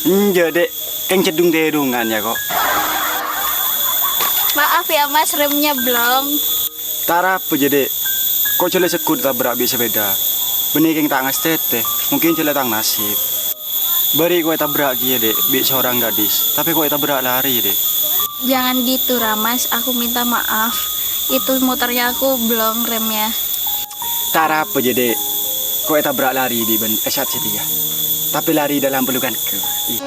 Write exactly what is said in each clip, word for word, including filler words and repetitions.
Enjâ', Dek. Kèng cèddhung-tèddhungan, yâ, kok. Maaf ya, Mas, remnya blong. Ta' arapa jâ, Dek. Kok jhâ' la segghut ètabrak bi' sepeda. Bânnè kèng ta' ngastètè, mungkin jhâ' la tang nasib. Bâri' kok ètabrak kèya, Dek, bi' seorang gadis. Tapè kok ètabrak larè, Dek. Jangan gitu, Ra, Mas. Aku minta maaf. Itu motornya aku blong remnya. Ta' arapa jâ, Dek. Kok ètabrak larè bi' bân Esat satèya. Tapè larè dalam pelukanku. Ih.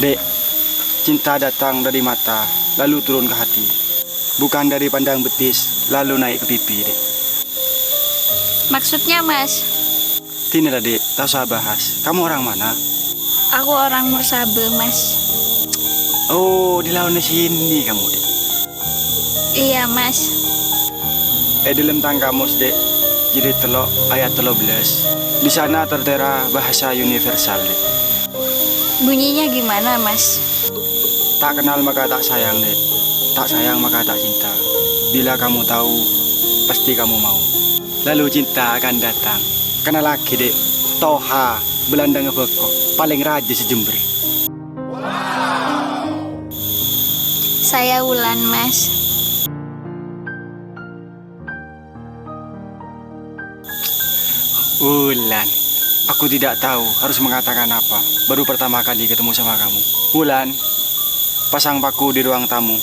Dek, cinta datang dari mata, lalu turun ke hati. Bukan dari pandang betis, lalu naik ke pipi, Dek. Maksudnya, Mas? Sini lah, Dek, tak usah bahas. Kamu orang mana? Aku orang Mursabe, Mas. Oh, di lawannya sini kamu, Dek. Iya, Mas. È dâlem tang kamus, Dek, jilid tello', ayat tello belas. Di sana tertera bahasa universal, Dek. Bunyinya gimana, Mas? Tak kenal maka tak sayang, Dek. Tak sayang maka tak cinta. Bila kamu tahu, pasti kamu mau. Lalu cinta akan datang. Kenal lagi, Dek. Toha, belandang beko, paling raja sejember. Saya Wulan, Mas. Wulan, aku tidak tahu harus mengatakan apa. Baru pertama kali ketemu sama kamu. Wulan, pasang paku di ruang tamu.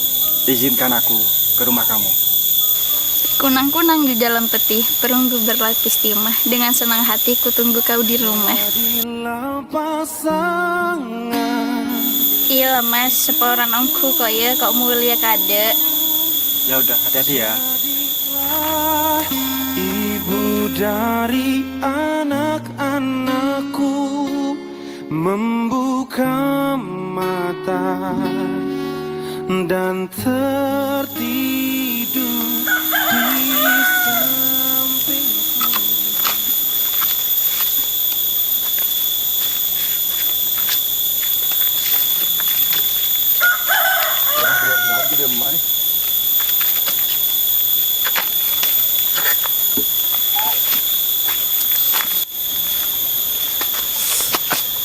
Izinkan aku ke rumah kamu. Kunang-kunang di dalam peti, perunggu berlapis timah. Dengan senang hati ku tunggu kau di rumah. Iyâ la, Mas, saporana ongghu kok, yâ, kok molèya kaadâ'. Ya udah, hati-hati ya. Ibu dari anak-anakku membuka mata dan tertidur di sampingku.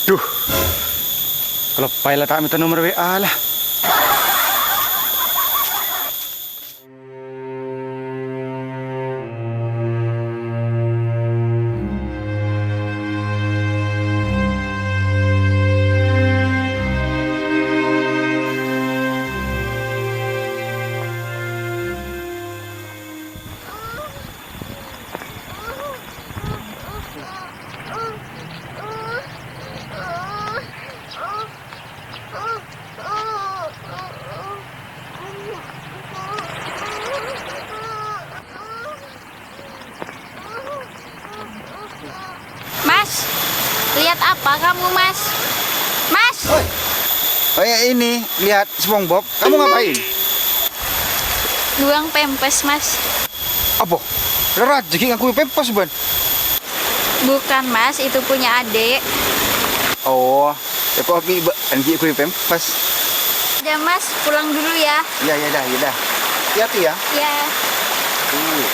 Duh. Kaloppaè la ta' mènta nomor W A la. Mas, lihat apa kamu, Mas? Mas! Oi. Oh ya, ini, lihat SpongeBob. Kamu ngapain? Buang pempes, Mas. Apa? Rajigi ngangguy pempes, Ban? Bukan, Mas, itu punya adik. Oh, ya kok bi' ba-, ngangguy pempes? Ya, Mas, pulang dulu ya. Ya, ya dah, ya dah. Hati-hati ya. Ya. Iya.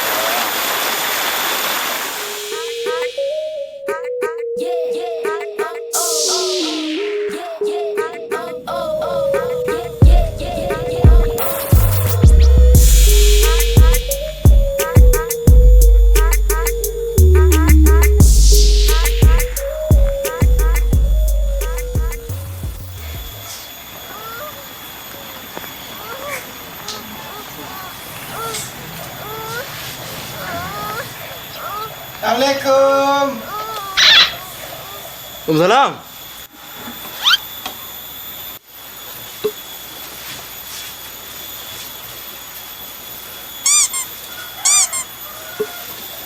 Assalamualaikum. Waalaikumsalam.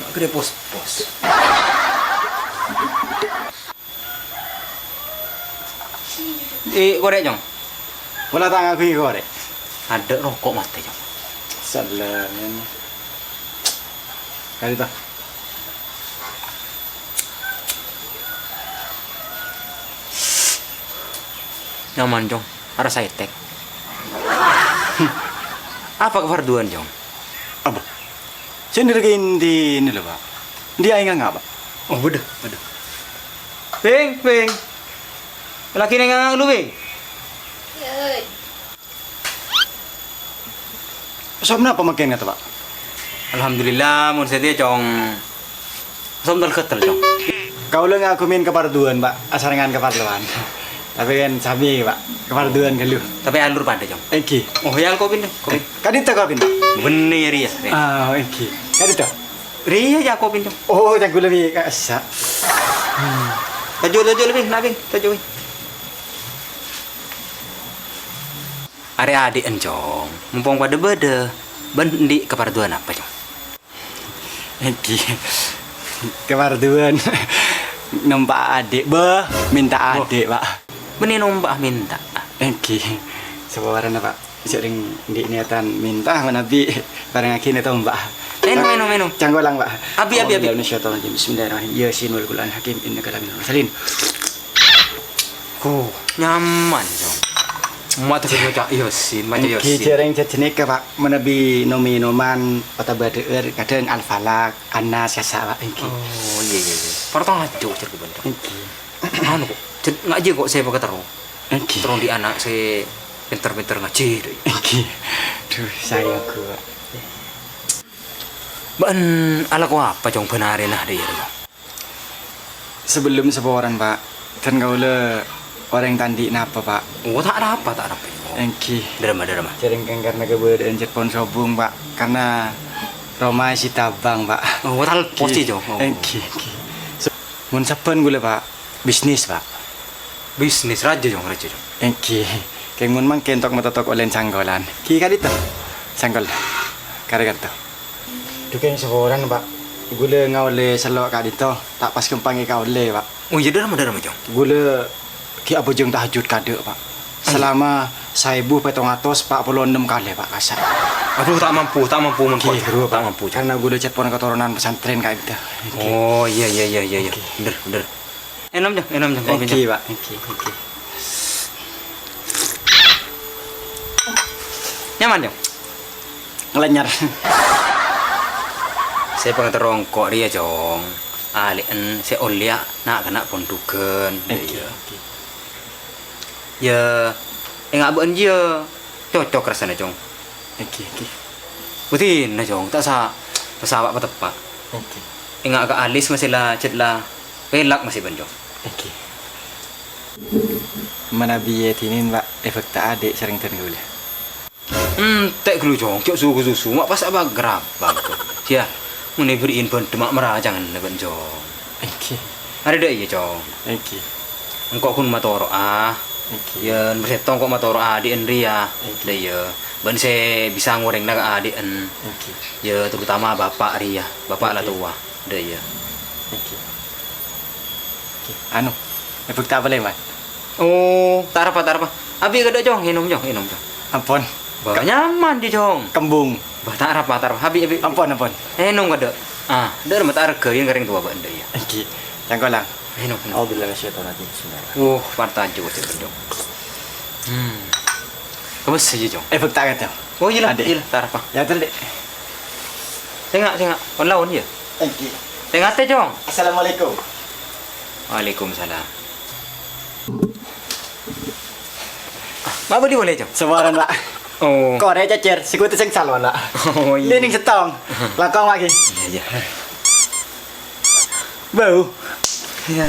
Mak gede pos-pos. Eh, korek, Jong. Pola tangan aku ini korek. Ada rokok mati, Jong. Salah, men. Kali ta. Nyaman, Jong. Arassa etek. Apa kefarduan, Jong? Apa? Sendiri ke inti ini loh, Pak. Dia ingat nggak, Pak? Oh, beda, beda. Bhing, Bhing. Lagi neng ngangan lu, Bhing? Somna apa mangkèn kata, Pak? Alhamdulillah, mon satèya, Cong. Som tel-ketel, Cong. Kaulâ ngagumin kaparduwân, Pak, asarengan kaparlowan. Tapè kan sami, Pak, kaparduwân ghâllu. Tapè alur padâ, Cong. Èngghi. Oh, ya, kopi, Cong. Kopi. Kadhita kopi, Pak? Bânnè, rèya. Ah, èngghi. Kadhita? Rèya, ya, kopi, Cong. Oh, canggu lebbi kasa. Toju', toju' lebbi, na', Bhing. Toju', Bhing. Arè adhi'en, Cong. Mompong padâ bâdâ. Bâ'en andi' kaparduwân apa, Cong? Èngghi. Kaparduwân. Nompa' adhi', bâh, mènta adhi', Pak. Bânnè nompa' mènta. Èngghi. Saporana, Pak. Sèrèng andi' niyatan mènta manabi parèngaghi nèto, Pak. Ènom, ènom, ènom. Cangkolang, Pak. Abi, abi, abi. A'udzubillahi minasyaitonirrajim. Bismillahirrahmanirrahim. Yasin wal Qur'anil Hakim, innaka laminal mursalin. Huh, nyaman, Cong. Maca, maca Yasin, maca Yasin. Èngghi, jhâreng jhâjhâna ka, Pak, manabi nom-ènoman otabâ dhâ'âr, kadhâng Al-Falaq, An-Nas, Yasa, Pak, èngghi. Oh, iyâ, iyâ, iyâ. Parlo tajo' jhâr ku bân, Cong. Èngghi. Anu kok, jhâ-, ngajhi kok sè pakaterro. Èngghi. Terro andi' ana' sè pènter-pènter ngajhi, dâ' iyâ. Èngghi. Duh, sayang ghu, Pak. Bâ'en alako apa, Cong, bân arèna, dâ' iyâ, Cong? Sabellunna saporana, Pak, dân kaulâ orèng ta' andi' napa, Pak. Oh, ta' arapa, ta' arapa, Cong. Èngghi. Dârâmma, dârâmma. Jhâreng kèng karna kabâdâ'ân cè' pon sobung, Pak. Karna roma èsè tabâng, Pak. Oh, talpos, Èngghi. Cong. Oh. Èngghi, èngghi. Mon sabbhân kaulâ, Pak, bisnis, Pak. Bisnis, rajâ, Cong, rajâ, Cong. Èngghi. Kèng mon mangkèn tok-matotok ollèna sangkolan. Ghi kadhita. Sangkol. Karè kanto. Dhu kèng saporana, Pak. Kaulâ ngaollè sello' kadhita, ta' pas ghâmpang èkaollè, Pak. Oh, iyâ, dârâmma, dârâmma, Cong. Kaulâ ghi' abhâjâng tahajjud kadâ', Pak. Salama saèbu pèttong atos pa' polo ennem kalè, Pak, kasa'. Aduh, ta' mampu, ta' mampu, mon Ghi, kok. Bhuru, ta' Pak. Mampu, Cong. Karna kaulâ cè' pon katoronan pesantren ka'dinto. Ghi. Oh, iyâ, iyâ, iyâ, iyâ, iyâ. Ghi. Bhender, bhender. Ènom, Cong. Ènom, Cong. Kopi, Cong. Èngghi, Pak. Èngghi, èngghi. Nyaman, Cong? Ngalanyar. Sè pangaterro engko' rèya, Cong. Alè'en sè ollèya na'-kana' pondhughân. Èngghi, Iyâ. Èngghi. Yâ, enga' bâ'en jiyâ cocok rassana, Cong. Èngghi, èngghi. Budina, Cong, ta' sa-, ta' sawa pateppa'. Èngghi. Enga' ka alis masè la, cè' la pèlak masè bân, Cong. Èngghi. Manabi èdinin, Pak, èbhâkta adhi' sareng dân kaulâ. Ente' ghâllu, Cong, jhâ' su-, susu, ma' pas apa grabak, Cong. Sia, mon èberri'in bhândhâ ma' maracangan bân, Cong. Èngghi. Arè dâ' iyâ, Cong. Èngghi. Engko' ghun matoro'a. Èngghi. Yâ, nomor sèttong engko' matoro'a adhi'en rèya. Èngghi. Dâ' iyâ. Bân sè bisa ngorèngana ka adhi'en. Èngghi. Yâ, terutama bapa' rèya. Bapa' la Èngghi. Towa. Dâ' iyâ. Èngghi. Èngghi. Anu, èbhâkta apa lèman? Oh, ta' arapa, ta' arapa. Abi kadâ', Cong, ènom, Cong, ènom, Cong. Ampon. Bâh, nyaman, Cong. Kembung. Bâh, ta' arapa, ta' arapa. Abi, abi. Ampon, ampon. Ènom kadâ'. Ah, dâ' remma ta' arghâ, yèn ka rèng towa bâ'en dâ' iyâ. Èngghi. Cangkolang. Ènom, ènom. A'udzubillahi minasyaitonirrajim. Bismillah. Wuh, partajâ, Cong. Hmm. Kemmes iyâ, Cong. Èbhâkta kadâ'. Oh, iyâ la, Adhi'. Iyâ la, ta' arapa. Yâ, terus, Dik. Sènga', sènga'. Pon laon, yâ? Èngghi. Sènga'è, Cong. Assalamualaikum. Waalaikumsalam. Ma' bâli polè, Cong? Saporana, Pak. Oh. Korè cècèr, sè kotè sèng salon, Pak. Oh, iyâ. Lènèng sèttong. Langkong, Pak, ghi. Iyâ, iyâ. Bau. Iyâ.